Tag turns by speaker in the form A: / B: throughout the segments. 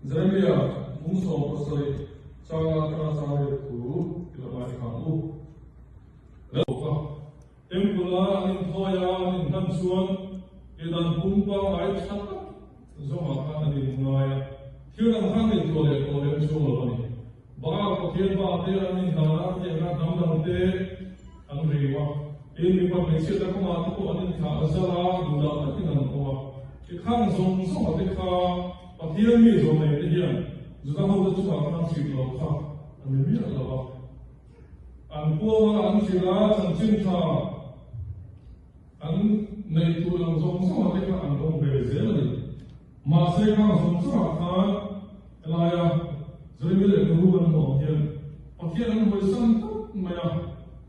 A: Jeremia bung 17 changa atanga chang riat thu i lo ngaithla ang u. Lal bawk a, Temple-a an inthawi a, an inhlan chuan tihdan pum pangngai tha tak zawngah khan an inngai a, thil dang khan ngaihtuah leh tawh lem chuang lo a ni. Baal Pathian pa te an inhlan a, tianga hnam dang te an riu a, tin mipa hmeichhiatna kawngah te pawh an inthlah a zal a, duhdah takin an awm a. Tikhang zawng zawngah te kha Pathian mi zawh nei te hian Juda hote chungah khan hrilh lo kha a ni miah lo a. An kuanga an hrilh a, chanchin tha an neih tur ang zawng zawngah te kha an dawng ve zel a ni. Mahse khang zawng zawngah khan helaia Jeremia leh Baruch an hmuh ang hian Pathian an hawisan tlat mai a,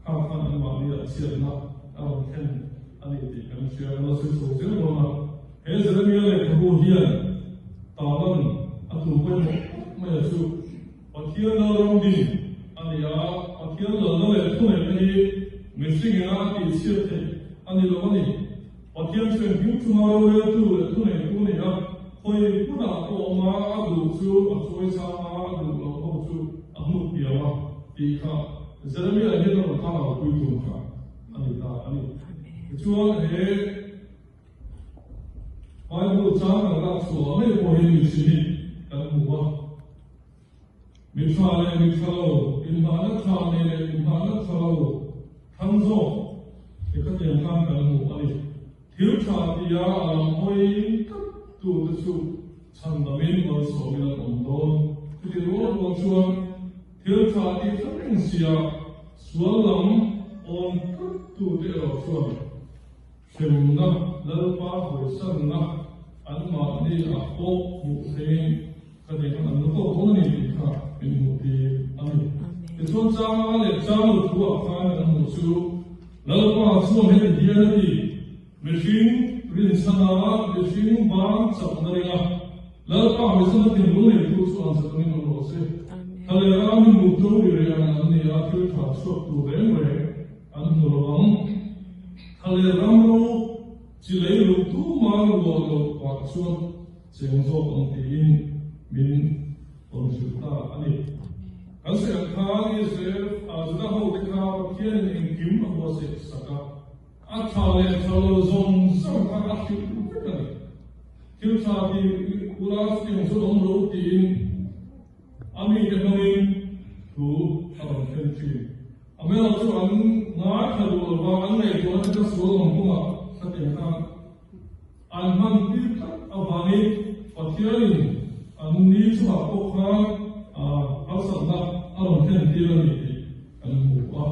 A: khang khan anmahni ah chhiatna a rawn thlen a ni tih kan hria. Kan la sawi chho zel dawn a, he Jeremia leh Baruch hian talan a tum pawimawh khawp mai a chu. Pathian Lalram din a ni a, Pathian lalna leh thuneihna hi mihring ina a tihchhiat theih a ni lo a ni. Pathian chu engkim chunga roreltu leh thuneihtu a ni a, khawi hmunah pawh awm a, a duh chu a chawi sang a, a duh loh ho chu a hnuk piang a tih kha Jeremia hian a rawn thlarau pui tum kha a ni ta a ni. Tichuan he Bible chang kan lak chhuah ngei pawh hi mihring hi kan hmu a. Mi tha leh mi tha lo, inhahna tha nei leh inhahna tha lo thlang zawk hi khatiang khan kan hmu a ni. Thil tha tia a lam hawi tlat tute chu chhandamin malsawmin an awm dawn. Chuti rual rual chuan thil tha tih hre reng sia sual lam awn tlat tute erawh chuan Hremna, Lalpa hawisanna anmahni ah pawh hmuh theiin ka nei khan an la tawk dawn a ni tih kha min hmuh tir a ni. Tichuan Changa leh Changlo thu ah khan kan hmuh chu Lalpa chuan heti hian a ti, Mihring rinchhana mihring ban chakna ringa Lalpa hawisanna thinlung neitu chu an chakangin awm rawh se. Thlalera mi mut to ri rei ang an ni a, thil tha chhuak tur reng reng An hmu lo ang. Khalel ram ro chi lei luh tuma luah loh pah chuan cheng zawk ang tiin min rawn hrilh ta a ni. Kan sawi ang khan Israel ah Juda hote kha Pathianin engkim a huasaih sak a, a tha leh tha lo zawng zawng kha a hrilh vek a ni. Thil tha ti ula chutiang chu awm lo tiin a mite hmangin thu a rawn thlen thin. A hmel chu an ngaithla duh lo va, an ngaihtuahna te kha sual awm kawngah hlateng khan an hman tir tlat avangin Pathianin an ni chungah pawh khan harsatna a rawn thlen tir a ni tih kan hmu a.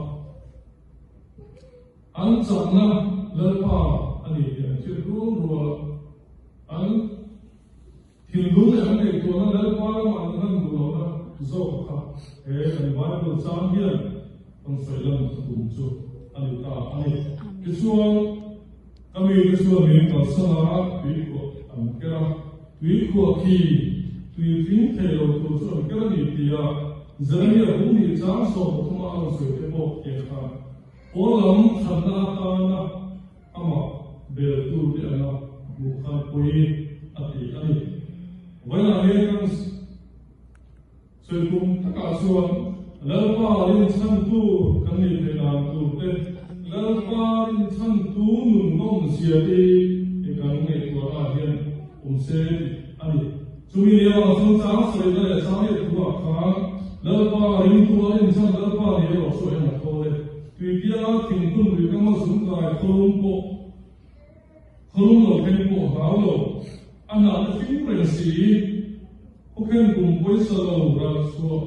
A: An chakna Lalpa a ni tih an hriat rual rual a, an Thinlung leh an ngaihtuahna Lalpa lamah an hman duh lohna zawk kha he kan Bible chang hian rawn sawi lan a tum chu a ni ta a ni. Tichuan, ka mite chuan min kalsan a, tuikhuah an ker a, tuikhuah khi tui tling thei lo tur chu an ker a ni tia Jeremia bung nih chang 13 a rawn sawi te pawh tiang khan pawn lam thatna atana Amah beltu te anga hmuh khan pawi a ti a ni. Vawiinah hian kan sawi kum takah chuan Lalpa rinchhantu kan nih theih dan tur te, Lalpa rinchhantu nun nawmzia te hi kan ngaihtuahnaah hian awm se tih a ni. Chumi lioah chuan chang sawina leh chang leh thuah khan Lalpa ringtu a inchhan Lalpa ni erawh chu a en a thawl e. Tuitia thingphun lui kama zungkai khawlum pawh khawlum lo thleng pawh hlau lo, a hnahna fing reng si, khawkhen kum pawisa lo ral chhuah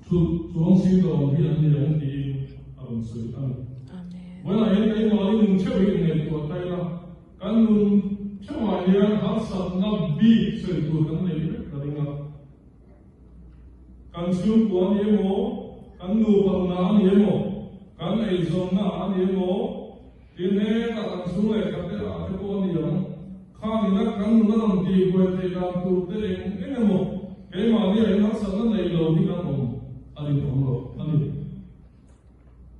A: thut chuang si lo ang hi an ni ang tiin a rawn sawi a ni. Vawiinah hian keimahni nun theuh hi inngaihtuah ta ila, Kan nun theuhah hian harsatna bik sawi tur kan nei vek ka ring a. Kan chhungkua a ni emaw, kan nupanna a ni emaw, kan eizawnna a ni emaw, tin hetah kan chhung leh khat te ah te pawh a ni ang. Khang ina kan nun a rawn tih buai theih dan tur te eng eng emaw keimahni ah hian harsatna nei lo hi kan awm a rinawm lo a ni.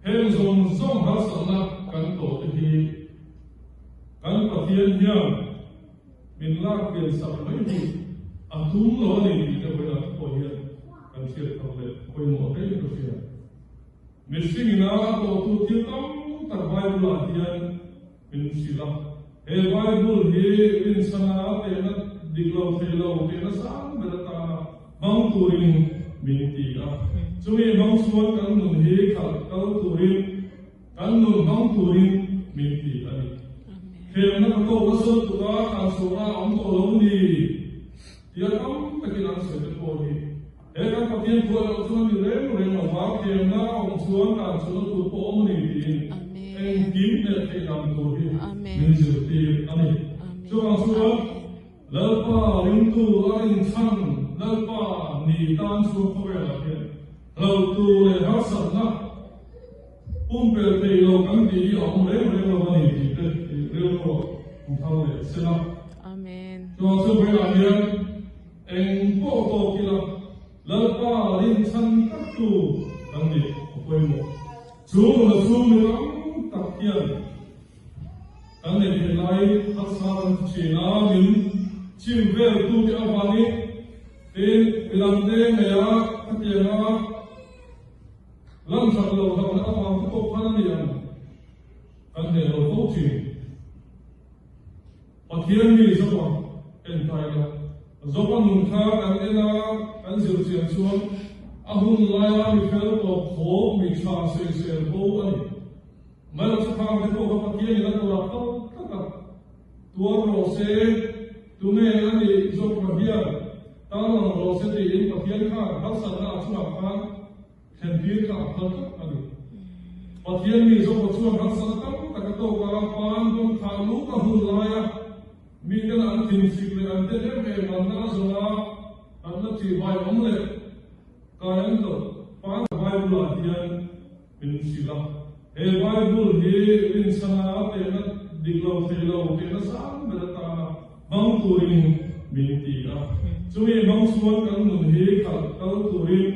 A: Heng zawng zawng harsatna kan tawh te hi kan Pathian hian min lak pian sak mai hi A tum lo a ni tih te vawilah te pawh hian kan hriat phak leh pawimawh hle in ka hria. Mihring ina a tawhtu thil tam tak Bible ah hian min hrilh a. He Bible hi rinchhana tehna dik lo thei lo tehna sang ber atana hmang turin min ti a. Chumi hmang chuan kan nun hi khalh kal turin Kan nun hmang turin min ti a ni. Hlemna ka tawk a sawi tuk a, kan suahna a awm tawh lo ni tia tam takin an sawi te pawh hi he kan Pathian thuah loh chuan ni reng reng lo va, hlemna a awm chuan kan suahna tur pawh awm a ni tiin engkim leh theih lam tur hi min zirtir a ni. Chuvang chuan Lalpa ringtu a rinchhan Lalpa ni tan chuan khawvelah hian hlauhtu leh harsatna Pumpelh thei lo kan tih hi a awm reng reng lo a ni tih te i rilru ah hmu thar leh se la.
B: Amen.
A: Chuan chu velah hian eng pawh tawk ila Lalpa rinchhan tak tu kan nih a pawimawh. Chu nula chu mi tam tak hian kan neih theih lai harsa kan ti thin a, min chim vel tu te avangin tin midangte ngeia khatianga Lam that lo hlauhna avang te pawh khan a ni ang, kan hneh lo fo thin. Pathian mi Zopa en ta ila, Zopa nun kha kan en a, kan zir chian chuan a hun laia mi fel tawp khawp mi tha sawisel bo a ni. Mai chu khang te pawh kha Pathian in a tura phal tlat a, tuar rawh se, tunge a nih Zopa hian tarlang rawh se tiin Pathian khan harsatna a chungah khan Thlentir kha a phal tlat a ni. Pathian mi Zopa chuan harsatna tam tak a tawk a, pan dawn thah luk a hun laia miten an thinchik leh an ten em em an na zawng a, an la tihbai awm leh kai an hlauh. Pan Bible ah hian min hrilh a, he Bible hi rinchhana tehna dik lo thei lo tehna sang ber atana hmang turin min ti a. Chumi hmang chuan kan nun hi khalh kal turin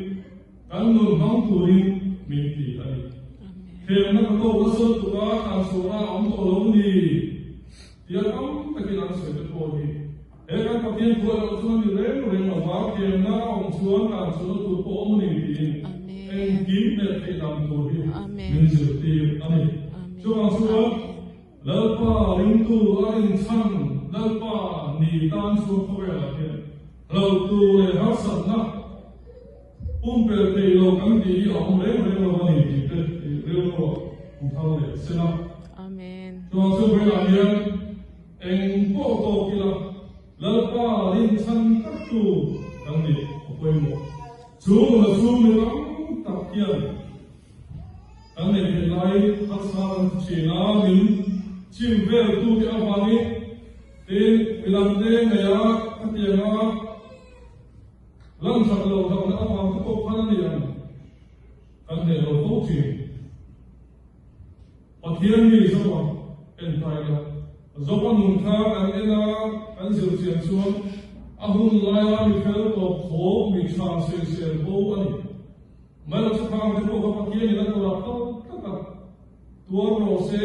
A: Kan nun hmang turin min ti a ni. Hlemna ka tawk a sawi tuk a, kan suahna a awm tawh lo ni tia tam takin an sawi te pawh hi he kan Pathian thuah loh chuan ni reng reng lo va, hlemna a awm chuan kan suahna tur pawh awm a ni tiin engkim leh theih lam tur hi min zirtir a ni. Chuvang chuan Lalpa ringtu a rinchhan Lalpa ni tan chuan khawvelah hian hlauhtu leh harsatna Pumpelh thei lo kan tih hi a awm reng reng lo a ni tih te i rilru ah hmu thar leh se la.
B: Amen.
A: Chuan chu velah hian eng pawh tawk ila Lalpa rinchhan tak tu kan nih a pawimawh. Chu nula chu mi tam tak hian kan neih theih lai harsa kan ti thin a, min chim vel tu te avangin tin midangte ngeia khatianga Lam that lo hlauhna avang te pawh khan a ni ang, kan hneh lo fo thin. Pathian mi Zopa en ta ila, Zopa nun kha kan en a, kan zir chian chuan a hun laia mi fel tawp khawp mi tha sawisel bo a ni. Mai lo chu khang te pawh kha Pathian in a tura phal tlat a, tuar rawh se,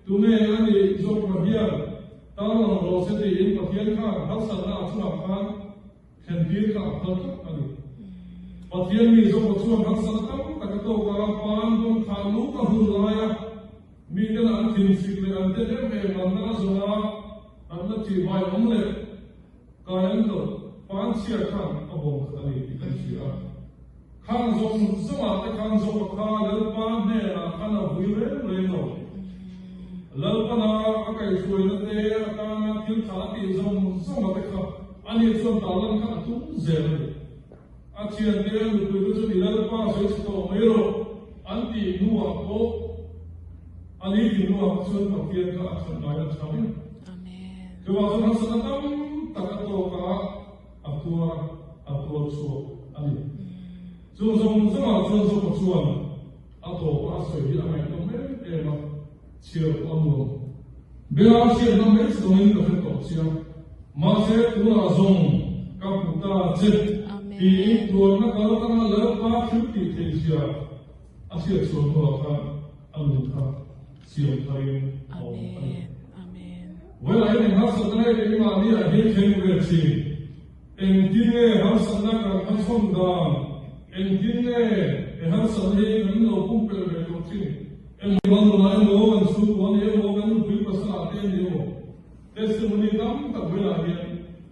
A: tunge a nih Zopa hian tarlang rawh se tiin Pathian khan harsatna a chungah khan Thlentir kha a phal tlat a ni. Pathian mi Zopa chuan harsatna tam tak a tawk a, pan dawn thah luk a hun laia miten an thinchik leh an ten em em an na zawng a, an la tihbai awm leh kai an hlauh pan chhia khan a bawm khat a ni tih kan hria a. Khang zawng zawngah te khan Zopa kha Lalpa hnenah khan a vui reng reng lo. Lalpana a kaihhruaina te atana thil tha a tih zawng zawngah te kha Ani chuan tarlan kha a tum zel a ni. A thiante a nupuite chu i Lalpa sawi chhe tawh mai rawh an tih hnuah pawh ani tih hnuah chuan Pathian kha a that ngai a tha mai. Chuvang chuan harsatna tam tak a tawk a, a tuar a, a tuar chhuak a ni. Chung zawng zawngah chuan Zopa chuan a tawpa a sawi hi a ngaihnawm em em a, chhiar pawh a nuam. Bela hriatna mai zawngin ka hre tawh chiang. Mahse tunah zawng ka hmu ta che tiin tuarna kal atanga Lalpa thil tih theih zia a hriat chhuah hnuah khan a nun kha siam tharin a awm a ni. Vawilah hian engharsatna nge keimahni ah hian thleng ve thin. Engtin nge harsatna kan hmachhawn dan? Engtin nge he harsatna hi kan lo pumpelh ve tawh thin? Emaw kan nula emaw, kan chhungkua ni emaw, kan nupui pasal ah te a ni emaw, testimony tam tak velah hian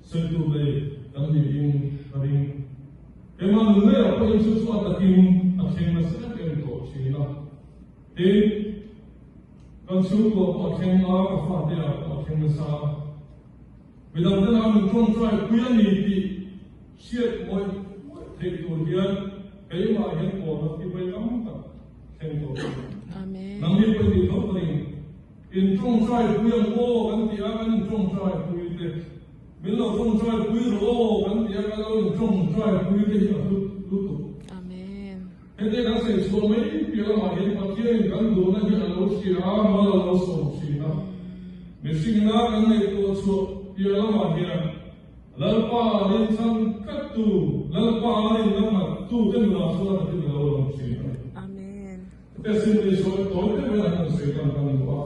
A: sawi tur nei kan niin ka ring. Keimah nun ngeiah pawhin chu chu a takin a thleng nasa em em tawh thin a. Tin, kan chhungkua pawh a thleng a, ka fate ah pawh a thleng nasa a. Midang te nau min tawngtai pui a ni tih hriat mawih mawih theih tur hian keimah hian pawlna ti vai tam tak thleng tawh a ni. Nangni pawh i tih tho ka ring. In tawngtai pui ang aw kan ti a, kan in tawngtai pui te. Min lo tawngtai pui rawh aw kan ti a, kan lo in tawngtai pui te hi a hlut lutuk. Hete kan sawi chhuah mai piah lamah hian Pathianin kan duhna hi a lo hria a, mal a lo sawm thin a. Mihringina kan ngaihtuah chhuah piah lamah hian Lalpa rinchhan tlattu, Lalpa rinna nghattu te nunah chuan a takin a lo lang thin a ni. Hete Simli sawi tawi deuh hian an rawn sawi tan kan duh a.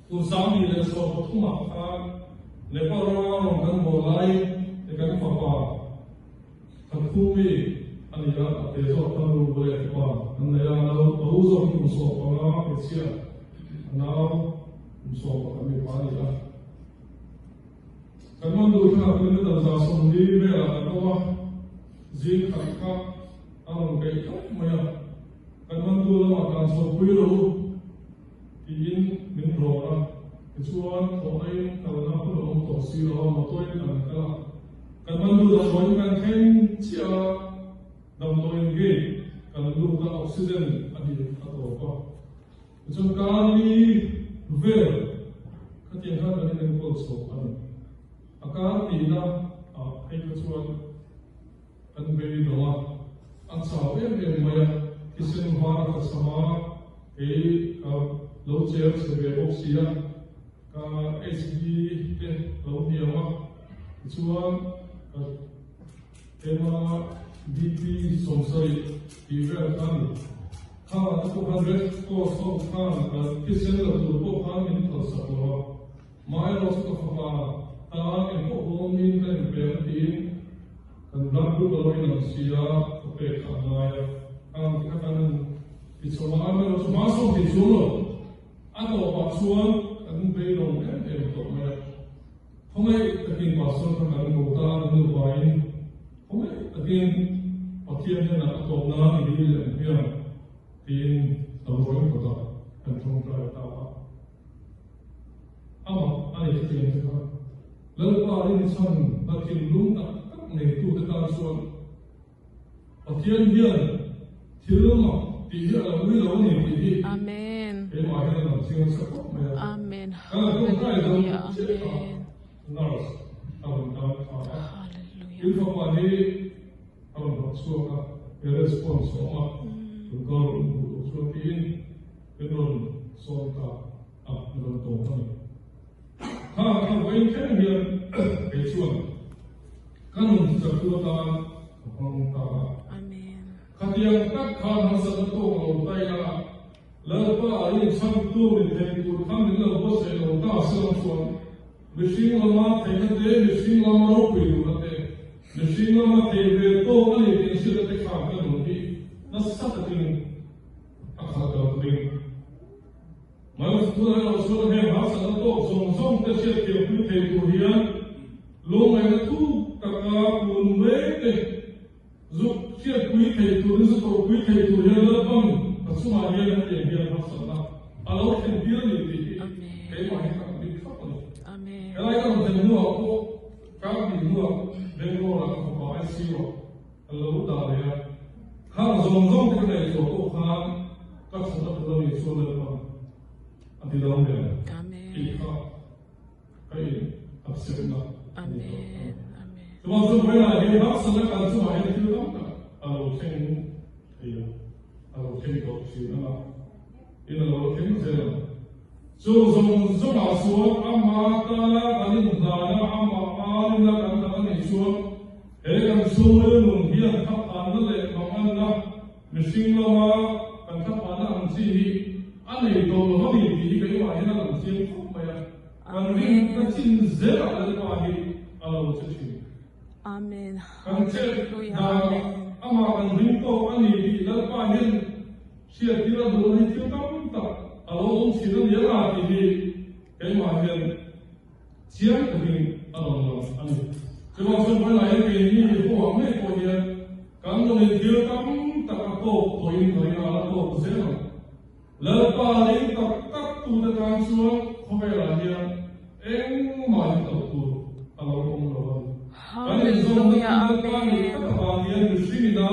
A: Kum 2013 ah khan Nepal rama rawn kan haw lai te kan fapa, Ka thu mi a ni a, a te zawk kha nu leh pa an nei a, nau a u zawk hi kum 15 hmeichhia, a nau kum 11 mipa a ni a. Kan man duh thlenah kilometer 140 velah kan awm a, zing khat kha a rawn keih thlap mai a, kan man duh lamah tlan chho pui lo u tiin min rawn a, tichuan thawhna in kalna hun a awm tawh si lo a, motor in kan kal a. Kan man duh damdawiin kan thleng chiah a, damdawiin gate kan lut a, oxygen a hip a tawp a. Tichuan kar li vel khatiang khan kan inenkawl chho a ni. A kar tihna ah phei kha chuan kan bei dawng a, a chau em em mai a, thisen var a tla cham a, kei ka lo cher chhe ve bawk si a. Ka HB te lo hniam a, tichuan ka ema BP 70 tih vel kha a ni. Kha te pawh khan Red Cross ho khan ka thisen la tur pawh khan min phalsak lo a, amaherawhchu ka fapa tan engpawh huamin ka inpe ang tiin kan blood group a lo inang si a, ka pek kha a ngai a, khang te kha kan tichho a, amaherawhchu hma sawn thei chuang lo. A tawpah chuan kan beidawng em em tawh mai a. Khawngaih takin Pastor kha kan ko ta a, kan nupain khawngaih takin Pathian hnenah a tawp nan i dil leh ang hian tiin damdawiin kawtah kan tawngtai ta a. Amah a ni chutiang te kha Lalpa rinchhan na thinlung tak tak neitute tan chuan Pathian hian thil mak tih hi a lo ui lo a ni tih hi keimah hian a lang chiang nasa khawp mai a. Kan la tawngtai zo chiah a, nurse a rawn tan tha a, in fapa hi a rawn rak chhuak a, he response a awm a, tunkar rawn hmuh duh chuan tiin min rawn sawm ta a, min rawn tawp a ni. Kha kha vawiin thleng hian kei chuan ka nun chaktu atan ka hmang ta a. Khatiang tak khan harsatna tawk lo ta ila, Lalpa a inchhamtu ni thei tur kha min lo buatsaih lo ta se lang chuan mihring lama theihna te, mihring lama ropui duhna te, mihring lama thei ve tawk a ni tih an hriatna te khan ka nun hi nasa takin a khalh kal ka ring. Malsawmna erawh chuan heng harsatna tawk zawng zawng te hriatthiam pui thei tur hian lungngaihna thuk taka kun mek te zuk hriatpui thei turin zu tawrhpui thei tur hian Lalpan ka chungah hian hetiang hian harsatna a lo thlen tir a ni tih hi keimah hi ka dik thlap a ni. Helai ka rawn thlen hnuah pawh kar hnih hnuah Bangalore-ah ka fapa ICU-ah Ka lo dah leh a, khang zawng zawng te ka ngaihtuah pawh khan ka thatna tur a nih chuan Lalpan a ti dam ve ang tih kha ka in accept-na a ni tawh a ni. Chuvang chuan vawiinah hian harsatna kan chungah hian thil tam tak a lo thleng thei a, a lo thleng tawh thin ang a, in a lo la thleng zel ang. Chu zawng zawngah chuan ama tana kan inhlana, ama arina kan dah a nih chuan He kan chhungril nun hian thlaphanna leh manganna, mihring lama kan thlaphanna ang chi hi a nei tawh lo a ni tih hi keimah hian a lang chiang khawp mai a. Kan rinna chin zelah Lalpa hi a lo che thin.
B: Amen.
A: Kan chet
B: Hallelujah.
A: danah
B: Amen.
A: amah kan ring tawk a ni tih Lalpa hian hriattir a duhna hi thil tam tak a lo awm thin a ni a tih hi keimah hian chiang takin a rawn lang a ni. Chuvang chuan vawilah hian keini huang ngei pawh hian kan nunin thil tam tak a tawk tawhin ka ring a, a la tawk zel ang. Lalpa ring tak tak tute tan chuan khawvelah hian engmah hi tauh tur a lo awm lo a ni. Kan inzawmna chu Lalpa nih tak avang hian mihring ina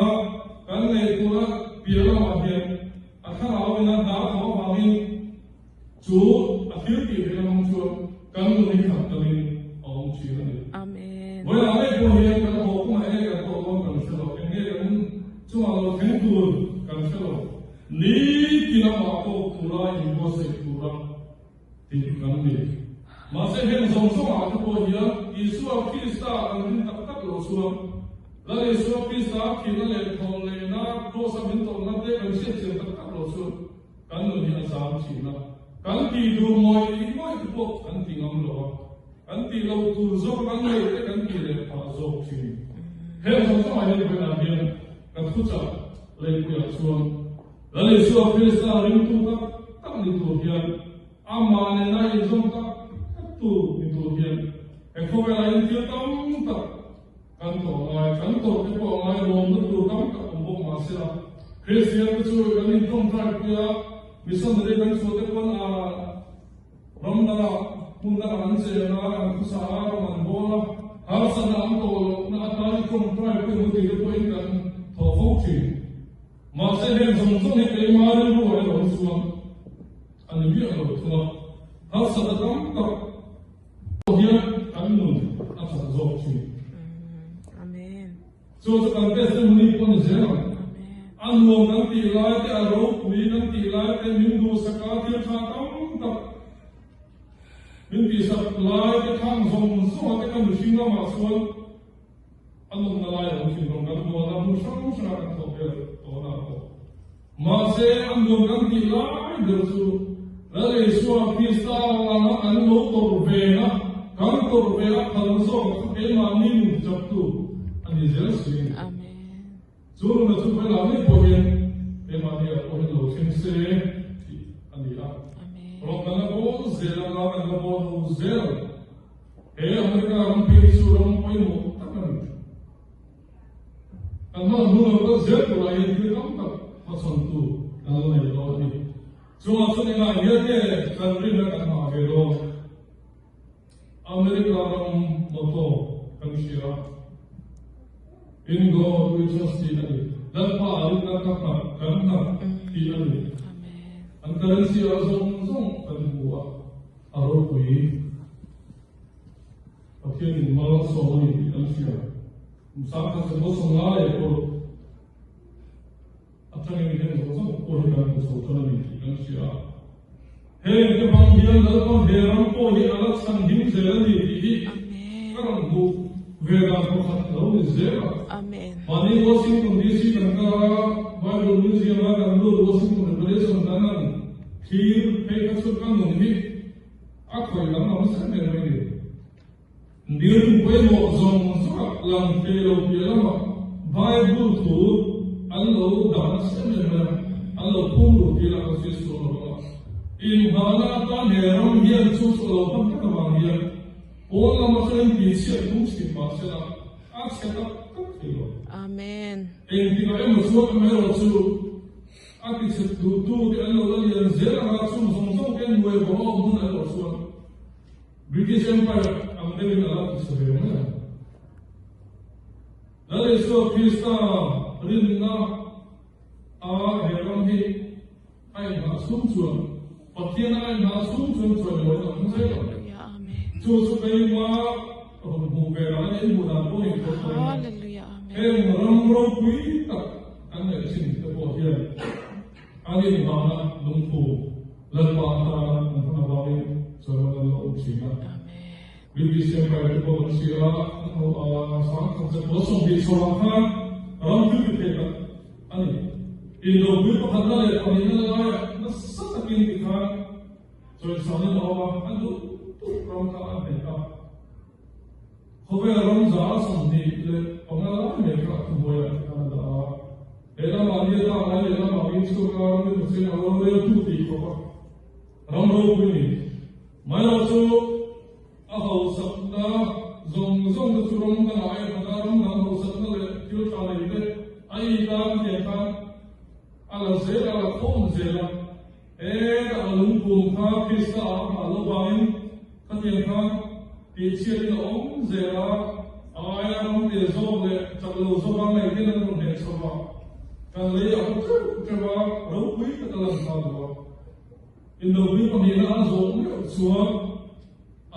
A: kan neih tura piah lamah hian a thlarau ina hna thawh avangin chu a thil tih theih lamang chuan kan nun hi khat takin a awm thin a ni. Vawilah ngei pawh hian kan haw kawngah enge kan tawh dawn kan hre lo, enge kan chungah lo thleng tur kan hre lo. Nitin amah kawk tura inbuatsaih tura tih kan ni. Mahse heng zawng zawngah te pawh hian Isua Krista kan rin tak tak loh chuan Lal Isua Krista thihna leh thawn lehna Kraws-a min tawrhna te kan hriatchian tak tak loh chuan kan nun hi a zam thin a. Kan tih duh ngawih ngawih te pawh kan ti ngam lo a, kan tih loh tur zawk kan neih te kan tih leh phah zawk thin. Heng zawng zawngah hian vawiinah hian Ka thuchah leipuiah chuan Lal Isua Krista ringtu tak tak ni tur hian amah nena inzawm tak tak tu ni tur hian he khawvelah hian thil tam tak kan tawh ngai, kan tawrh te pawh a ngai lawmna tur tam tak awm bawk mahsela Kristian te chu kan intawngtai pui a, missionary kan chhuah te pawn a Ram dangah hmun dangah an cheng a, an khusa a, ram an bawl a, harsatna an tawh lohna atan i tawngtai pawh i hmu tih te pawhin kan thawh fo thin. Mahse heng zawng zawng hi keimah rilru ah erawh hi chuan a ni miah lo thung a, harsatna tam tak pawh hian kan nun a chak zawk thin. Chu chu kan testimony pawh ni zel ang. A nuam kan tih lai te, a ropui kan tih lai te, min duhsak a thil tha tam tak min tihsak lai te thang zawng zawng te kan mihring lamah chuan a nawmna lai a awm thin rawng kan bual a, hmun hrang hrangah kan thawh vel tawn a pawh. Mahse a nuam kan tih lai ber chu Lal Isua Krista langa kan lo tawrh ve a, kan tawrh ve a phal zawk kha keimahni nun chaktu a ni zel si a ni. Chu nuna chu velah ngei pawh hian keimahni ah pawh hian lo thleng se tih a ni a. Rawng kan la bawl zel anga kan la bawl ho zel ang. He America ram phei hi chu ram pawimawh tak a ni. Kan hman hun lo kal zel turah hian thil tam tak hmachhawntu kan la nei dawn a ni. Chungah chuan engah hian nge kan rinna kan hah ve dawn? America ram motto kan hria a, In God we trust tih a ni. Lalpa ah rinna ka nghat, kan nghat tih a ni. An currency ah zawng zawng kan hmu a, a ropui. Pathianin mal a sawm a ni tih kan hria. Kum sang khat se pawh sawm nga leh pawh atangin heng zawng zawng pawh hi kan hmu chho tan a ni tih kan hria a. Heng te hmang hian Lalpa he ram pawh hi a la chhan him zel a ni tih hi ka rawn hmuh ve dan pakhat a lo ni zel a. Mahni Washington DC kan kal a, Bible Museum a kan lut Washington Revelation kan han thlir phei kha chu ka nun hi A khawih lam lam zet mai mai ni. Building pawimawh zawng zawngah lang thei lo piah lamah Bible thu an lo dah nasa em em mai a, an lo phum luh tir a, kan sawi sual lo vang a. Inhahna atan he ram hian chu chu a lo hman tak avang hian pawn lam atangin tihchhiat tum chhin mah sela a chhe tak tak thei lo.
B: Amen.
A: Engtikah emaw chuan amaherawh chu A tichhet duhtu te an lo la lian zel ang a, chung zawng zawng te nuai vawng a awm hun erawh chuan British Empire ang deuhin a la tichhe ve mai ang. Lal Isua Krista rinna a he ram hi a inghah chhung chuan Pathian a inghah chhung chuan chawimawi a awm zel ang. Chu chu keima rawn hmuh ve lah a ni, hmuh dan pawh ni tho tho in heng ram ropui tak Kan ngaih thin te pawh hian an inhmahna lungphu Lalpa atana an hman avangin chawimawi an lo awm thin a. British Empire te pawh kan hria a, an ho a sang khat zet pawl 20 chhoah khan ram thil ti thei tak a ni. Indopui pakhatna leh pahnihna laiah nasa takin tikhan chawisanin a awm a, an duh duh ram kha an hnek a. Khawvel ram za 28. hmai lehlamah min chhuak a, ram emaw cheng a roreltu tih khawp a ram ropui ni. Maherawh chu a hausakna zawng zawng te chu ram dangah a innghat a, ram dang hausakna leh thil tha nei te a intan tiang khan a la zel a, a la khawm zel a. Hetah a lungphum kha Krista ah a nghah loh vangin khatiang khan tihchhiatin a awm zel a, a aia ram te zawk leh chak lo zawk a ngaihten an rawn hneh chho a, kan lei a haw teuh teuh a, ropui tak a lan nghal duh a. Indopui pahnihna a zawh meuh chuan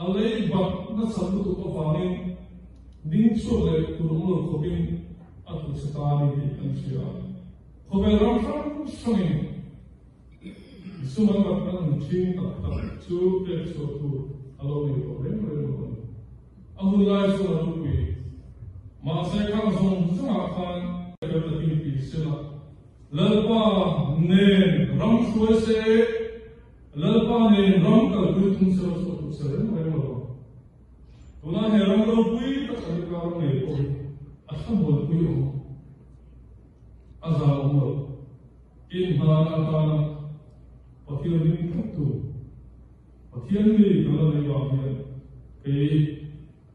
A: a lei bat nasat lutuk avangin ding chhuak leh tur awm lo khawpin a tlu chhe ta a ni tih kan hria a. Khawvel ram hrang hrangin Sum an rak an an ṭhing tak tak chu pek chhuah tur a lo nei tawh reng reng lo a ni. A hun lai chuan a ropui. Mahse khang zawng zawngah khan fel takin ti sela, Lalpa nen ram hruai se, Lalpa nen ram kalpui tum sela chu a tum se reng reng lo ang. Tunah he ram ropui tak America ram ngei pawh hi a thlamuanpui awm. A zah awm lo. Inhlan atana Pathian ring tlattu Pathian mi kan la nei vang hian kei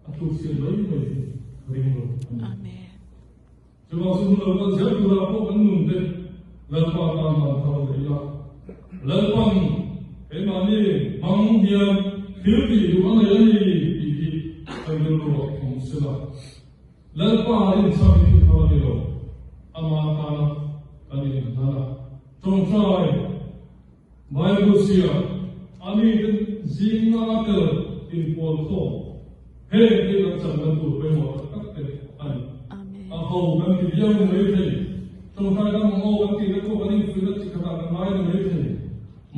A: a tlukchhiat mai mai hi ka ring lo a ni.
B: Amen.
A: Chuvang chu hun lo kal zel turah pawh kan nun te Lalpa tan dan thar leh ila. Lalpan keimahni hmang hian thil tih duh a nei a ni tih hi kan rilruah awm sela. Lalpa rinchhan hi thil thar a ni lo, ama tana kan inhlan a. Tawngtai, Bible chhia, a mite zinga tel inpuan khawm, heng hi kan channa tur pawimawh tak tak te a ni.
B: Amen.
A: A ho kan ti viau ni mai thei, tawngtai kan mamawh kan tihna pawh kan infuihna chi khatah kan ngai ni mai thei.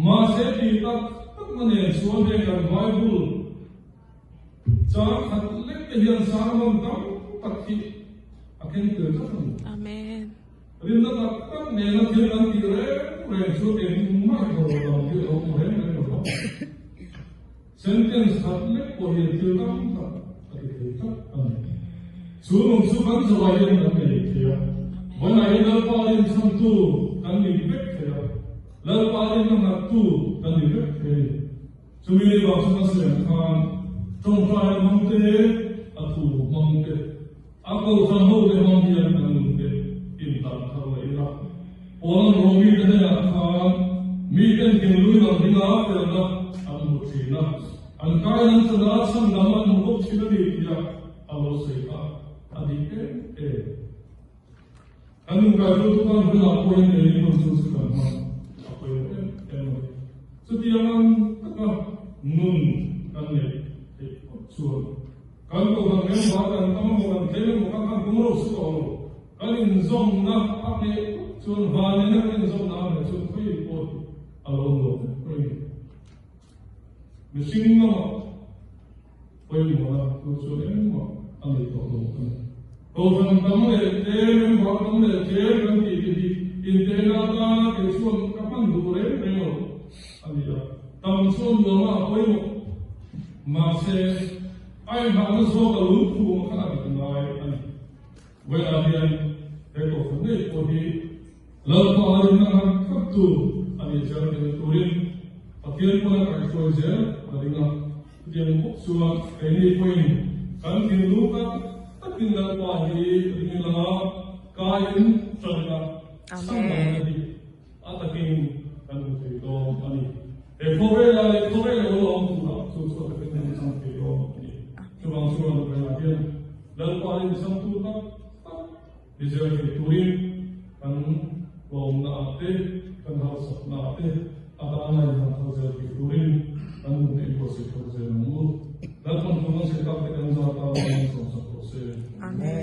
A: Mahse tih tak takna nen chuan heng kan Bible, Chang khat lek te hian sermon tam tak hi a keng tel tlat a ni.
B: Amen.
A: Rinna tak tak nena thil kan tih reng reng chu engmah i hawh lo hi a lo hmu reng reng lo va. Sentence khat lek pawh hian thil tam tak a ti thei tlat a ni. Chu nung chu kan zawh hian kan nei thei a. Vawiinah hian Lalpa rinchhantu kan ni vek thei a. Lalpa rinna nghattu kan ni vek thei a ni. Chumi vang chu ka sawi khan tawngtai hmang te, a thu hmang te, a kohhran ho te hmang hian kan nun te intan thar leh ila. Paul-a'n Romi te hnenah khan miten thinlung dang dinga felna an hmu thin a, an kai an chan a, chhandam an hmu bawk thin a ni tia a lo sawi kha a dik em em. Kan inkaitu chu kan hunah pawhin keini hun chu chu kan hmang a pawimawh em em a ni. Chutiang ang taka nun kan neih theih phawt chuan kan kohhran member kan tam emaw kan tlem emaw kha kan kung ro suh tawh lo. Kan inzawmna a hneh phawt chuan vanina kan inzawmna a hneh chuan khawi pawh hi a lo awm lo vek mai a ni. Mihring lamah pawimawhna chu chu engmah a nei tawh lo a ni. Kohhran tam leh tlem, member tam leh tlem kan tih te hi intehna atana kei chuan ka hman duh reng reng lo a ni a. Tam chuan nuama a pawimawh. Mahse, a inhahna zawk a lungphum kha a dik ngai a ni. Vawilah hian he kohhran ngei pawh hi Lalpa rinna nghat tlattu a nih zel theihna turin Pathian pawn a kaihhruai zel a ring a. Chutiang bawk chuan keini pawhin kan thinlung tak takin Lalpa hi ring ila kaiin tan ila chhandamna hi a takin kan hmu thei dawn a ni. He khawvela leh khawvel lo la awm turah chu chu a takin kan chang thei dawn a ni. Chuvang chuan vawilah hian Lalpa inchangtu tak tak ni zel thei turin kan tlawmna ah te, kan harsatna ah te a dana inhlan thar zel thei turin kan nunte inbuatsaih thar zel ang u. Lalpan thu kan sawi tak te kan zat a, min sawmsak rawh se.
B: Amen.